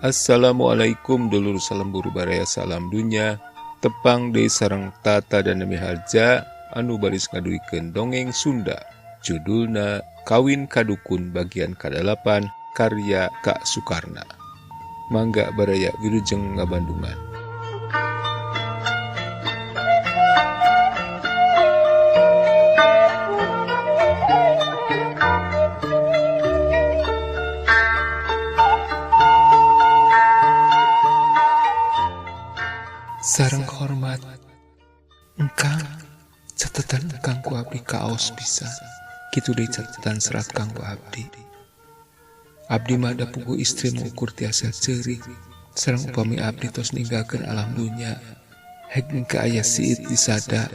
Assalamualaikum dulur, salam buru baraya, salam dunya. Tepang deui sareng Tata dan Nemi Harja anu baris ngadugikeun dongeng Sunda, judulna Kawin Ka Dukun bagian ka-8, karya Kak Sukarna. Mangga baraya, wilujeng ngabandungan. Sareng hormat, Engkang, catatan engkang ku abdi kaos pisan. Kitu deui catatan serat kanggo abdi. Abdi mah da puguh istri mah ukur tiasa ceurik. Sareng upami abdi tos ninggalkeun alam dunya, hek engke aya siit disada,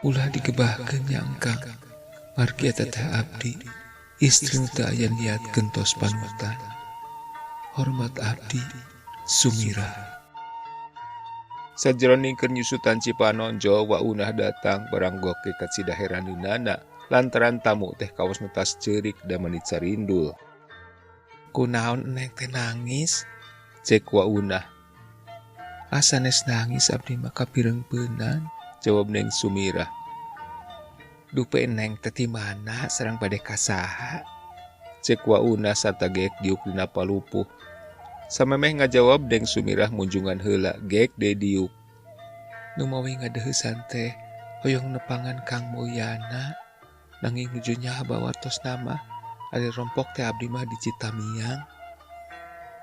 ulah digebahkeun nya engkang. Margi eta teh abdi, istri nu teu aya niat gentos panutan. Hormat abdi, Sumirah. Sajroning keur nyusutan Cipanon, Wa Unah datang barang goke kacida heraneunana lantaran tamu teh kawas nu tas ceurik da mani carindul. Kunaon Neng teh nangis? Cek Wa Unah. Asanes nangis, abdi mah kapireungpeunan, jawab Neng Sumirah. Dupe Neng teh ti mana sareng bade ka saha? Cek Wa Unah sarta geek diuk dina palupuh. Samemeh ngajawab, Neng Sumirah munjungan heula, geek deui diuk. Nu mawi ngadeuheusan teh hoyong nepangan Kang Mulyana, nanging nuju nyaha wartosna mah ari rompok teh abdi mah di Citamiang.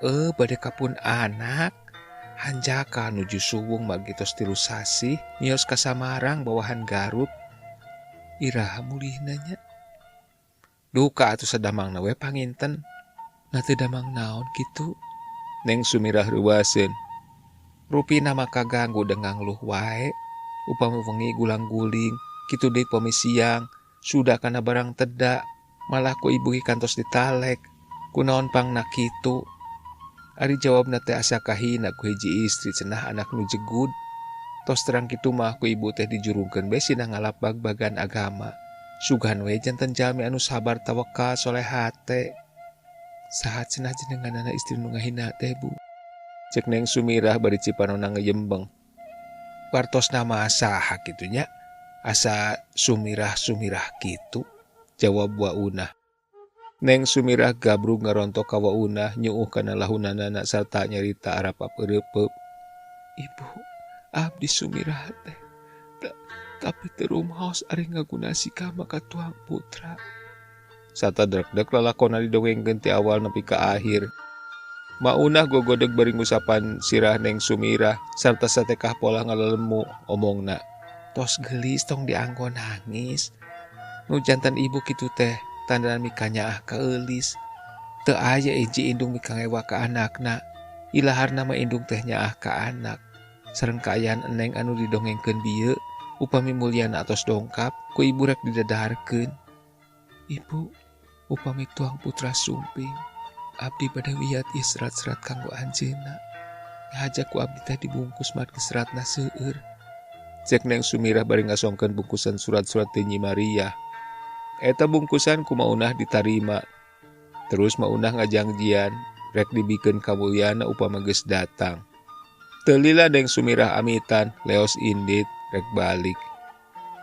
Eh, bade kapun anak? Hanjakal nuju suwung margi tos 3 sasih mios ka Samarang bawahan Garut. Iraha mulihna nya? Duka atuh, sadamangna we panginten. Na teu damang naon kitu? Neng Sumirah reuwaseun. Rupina mah kaganggu dengan ngeluh wae. Upami wengi gulang-guling, kitu deui upami siang, sudah kana barang teda, malah ku ibu kantos ditalek. Kunaon pangna kitu? Ari jawabna teh asa kahina ku hiji istri cenah anak nu jegud. Tos terang kitu mah ku ibu teh dijurungkeun bae sina ngalap bag-bagan agama. Sugan we janten jalmi anu sabar, tawakal, soleh hate. Saha cenah jenenganana istri nu ngahina teh, Bu? Cek Neng Sumirah bari cipanona ngejembeng. Wartosna mah saha kitu nya? Asa Sumirah Sumirah kitu. Jawab Wa Unah. Neng Sumirah gabrug ngarontok ka Wa Unah, nyuuh kana lahunanana sarta nyarita arapap eureupeup. Ibu, abdi Sumirah teh tapi teu rumaos ari ngaguna sikah ka tuang putra. Sarta drekdek lalakonna didongengkeun ti awal nepi ka akhir. Maunah gogodeg bari ngusapan sirah Neng Sumirah sarta satekah polah ngalelemu omongna. Tos geulis, tong dianggo nangis. Nu janten ibu kitu teh tandana mikanyaah ka eulis. Teu aya hiji indung mikangewa ka anakna. Ilaharna mah indung teh nyaah ka anak. Sareng kaayaan Eneng anu didongengkeun bieu, upami Mulyana atos dongkap, ku ibu rek didadaharkeun. Ibu, upami tuang putra sumping, abdi bade wiyat ieu serat-serat kanggo anjeunna. Haja ku abdi teh dibungkus margi seratna seueur. Cek Neng Sumirah bari ngasongkeun bungkusan surat-surat ti Nyi Maria. Eta bungkusan ku Maunah ditarima. Terus Maunah ngajangjian rek dibikeun ka Mulyana upama geus datang. Teu lila Neng Sumirah amitan, leos indit rek balik.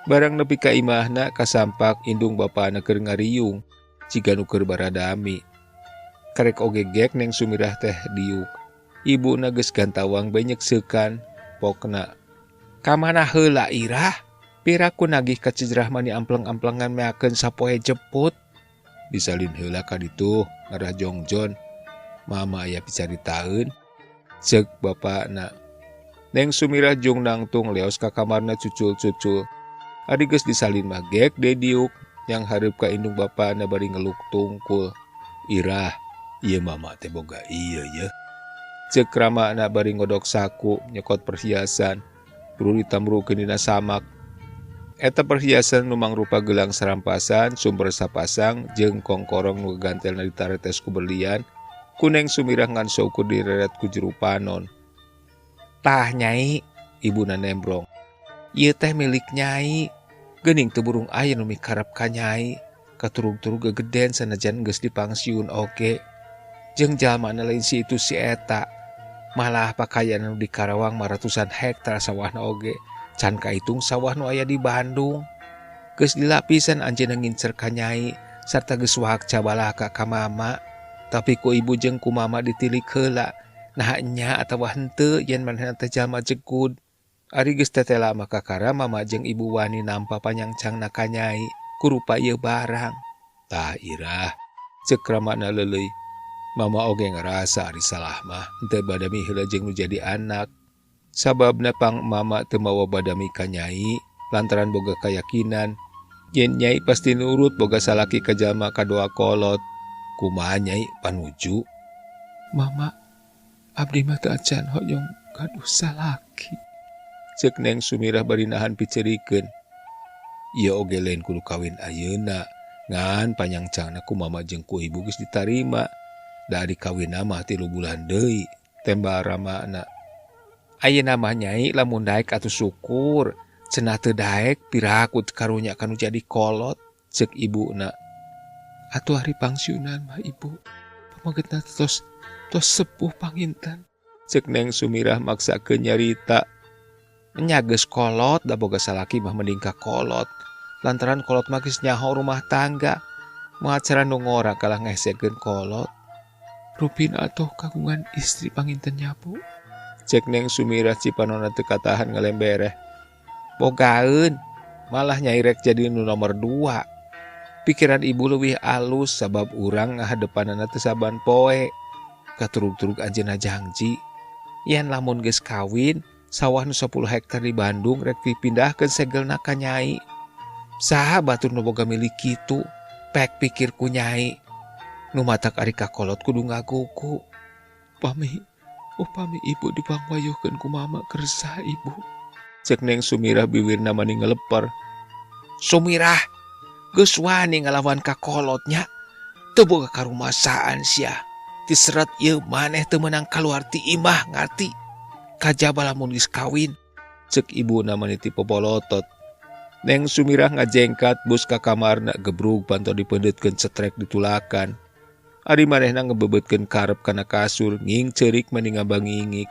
Barang nepi ka imahna, kasampak indung bapana keur ngariung jiga nu keur baradami. Karek oge gek Neng Sumirah teh diuk. Ibuna geus gantawang bae nyekseukan pokna. Ka mana heula irah? Piraku nagih ka Cijerah mani ampleng-amplengan meakeun sapoe jeput. Disalin heula ka ditu ngarah jongjon. Mama aya picaritaeun. Cek bapakna. Neng Sumirah jung nangtung leos ka kamarna cucul-cucul. Ari geus disalin mah gek deui diuk yang hareup ka indung bapana bari ngeluk tungkul. Irah, ieu mama teh boga ieu ye. Cek ramana bari ngodok saku nyokot perhiasan. Buru ditamrukeun dina samak. Eta perhiasan nu mangrupa gelang sarampasan, sumber sapasang, jeung kongkorong nu gagantelna ditaretes ku berlian, ku Neng Sumirah ngan saukur direret ku juru panon. Tah, Nyai, ibuna nembrong. Ieu teh milik Nyai. Geuning teu burung aya nu mikarep ka Nyai. Katurug-turug gegeden sanajan geus dipangsiun oge. Jeung jalmana lain si itu si eta. Malah pakaian nu di Karawang mah ratusan hektar sawahna oge. Can kaitung sawah nu aya di Bandung. Geus dilapisan anjeunna ngincer ka Nyai sarta geus wahak cabalaka ka Mama. Tapi ku ibu jeung ku Mama ditilik heula. Naha nya atawa henteu yen manehna teh jalma jegud. Ari geus tetela mah kakara Mama jeung ibu wani nampa panyangcangna ka Nyai kurupa ieu barang. Tah irah ceuk ramana leuleuy. Mama oge ngarasa ari salah mah henteu badami heula jeung nu jadi anak. Sababna pang Mama teu mawa badami ka Nyai lantaran boga kayakinan yen Nyai pasti nurut boga salaki ka jalma kadoa kolot. Kumaha Nyai panuju? Mama, abdi mah teu acan hoyong gaduh salaki. Ceuk Neng Sumirah bari nahan picerikeun. Ieu oge lain kudu kawin ayeuna, ngan panyangcangna ku Mama jeung ku ibu geus ditarima. Da ari kawinna mah 3 bulan deui, tembal ramana. Ayeuna mah Nyai lamun daek atuh syukur, cenah teu daek piraku karunya kanu jadi kolot, ceuk ibuna. Atuh ari pangsiunan mah ibu, pamagetna tos sepuh panginten. Ceuk Neng Sumirah maksakeun nyarita. Nya geus kolot da boga salaki mah mending ka kolot. Lantaran kolot mah geus nyaho rumah tangga. Moal cara nu ngora kalah ngesekeun kolot. Rupina atuh kagungan istri panginten nyapu. Ceuk Neng Sumirah cipanona teu katahan ngalembereh. Bogaeun, malah Nyai rek jadi nu nomor 2. Pikiran ibu leuwih alus sabab urang ngahadepanana teu saban poe. Katurug-turug anjeunna jangji. Yen lamun geus kawin, sawah nu 10 hektar di Bandung rek dipindahkeun segelna ka Nyai. Saha batur nu boga milik kitu? Pek pikir ku Nyai. Nu matak ari ka kolot kudu ngagugu. Upami, upami ibu dipangwayuhkeun ku Mama kersa ibu. Ceuk Neng Sumirah biwirna mani ngeleper. Sumirah, geus wani ngalawan ka kolotnya. Teu boga karumasaan sia. Tiseret ieu maneh teu meunang kaluar ti imah ngarti. Kajaba lamun geus kawin. Ceuk ibuna mani ti popolotot. Neng Sumirah ngajengkat bus ka kamarna gebrug panto dipeundeutkeun cetrek ditulakan. Ari manehna ngebebeutkeun karep kana kasur nging ceurik mani ngabangingik.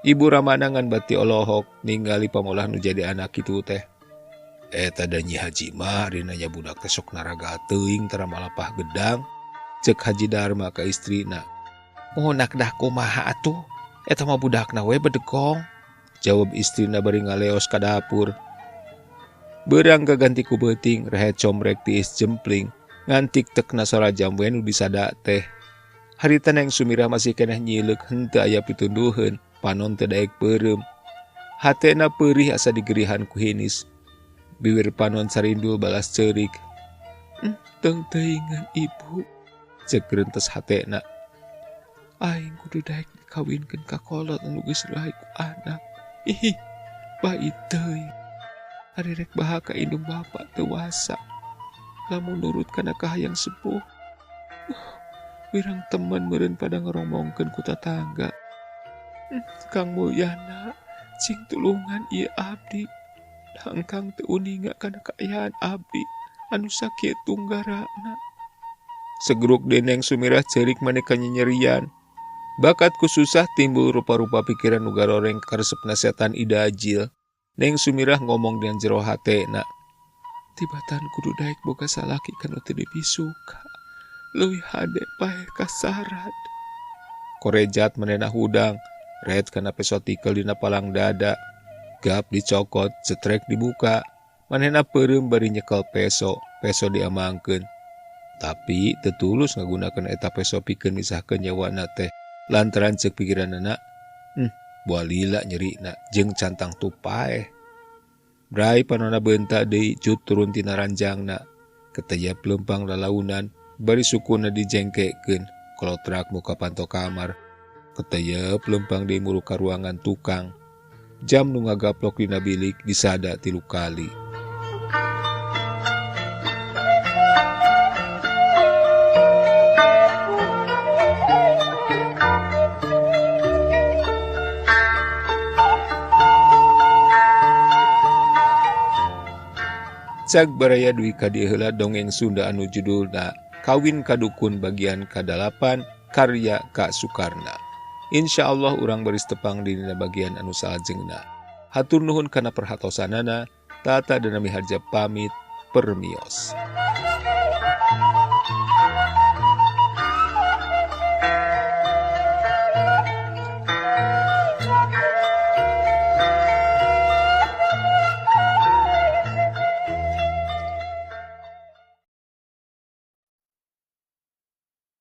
Ibu Ramana ngan bati olohok ningali pamolah nu jadi anak kitu teh. Eta da Nyi Haji mah ari nanya budak teh sok naraga teuing tara malapah gedang. Ceuk Haji Darma ka istrina. Mohonak dah kumaha atuh? Eta mah budakna we bedegong. Jawab istrina bari ngaleos ka dapur. Beurang kaganti ku beuting rehet comrek tiis jempling. Ngantik tekna sora jam we nu disada teh. Harita Neng Sumirah masih keneh nyileuk henteu aya pitunduheun, panon teu daek peureum. Hatena peurih asa digerihan ku hinis. Biwir panon sarindul balas ceurik. Teng teuingan ibu, ceuk rentes hatena. Aing kudu daek dikawinkeun ka kolot anu geus raih ku anak. Ih, bait teuing. Ari rek baha ka indung bapa teu wasa. Lamun nurut kana kahayang sepuh. Wirang teman meureun pada ngaromongkeun ku tatangga. Kang Mulyana, cing tulungan ieu abdi. Da engkang teu uninga kana kaayaan abdi anu sakieu tunggarana. Segruk deui Neng Sumirah ceurik maneh kanyanyerian. Bakat ku susah timbul rupa-rupa pikiran nu garoreng karesepna setan idajil. Neng Sumirah ngomong dengan jero hatena. Tibatan kudu daek boga salaki kanu teu dipisuka. Leuwih hade paeh kasarat. Korejat manehna hudang, ret kana peso tikel dina palang dada. Gap dicokot, cetrek dibuka. Manehna peureum bari nyekel peso, peso diamangkeun. Tapi teu tulus ngagunakeun eta peso pikeun misahkeun nyawana teh. Lantaran ceuk pikiranana, buah lila nyerina jeung cantang tupaeh. Brai panona beunta deui cut turun tina ranjangna. Keteyap lempang lalaunan, bari sukuna dijengkekeun, kolotrak muka panto kamar. Keteyep lempang deui muru ka ruangan tukang. Jam nu ngagaplok dina bilik disada 3 kali. Cag baraya duwi ka dieu heula dongeng Sunda anu judulna Kawin Kadukun bagian ka-8 karya Kak Sukarna. Insya Allah urang baris tepang dina bagian anu salajengna. Hatur nuhun kana perhatosanana. Tata Dana Miharja pamit, permios.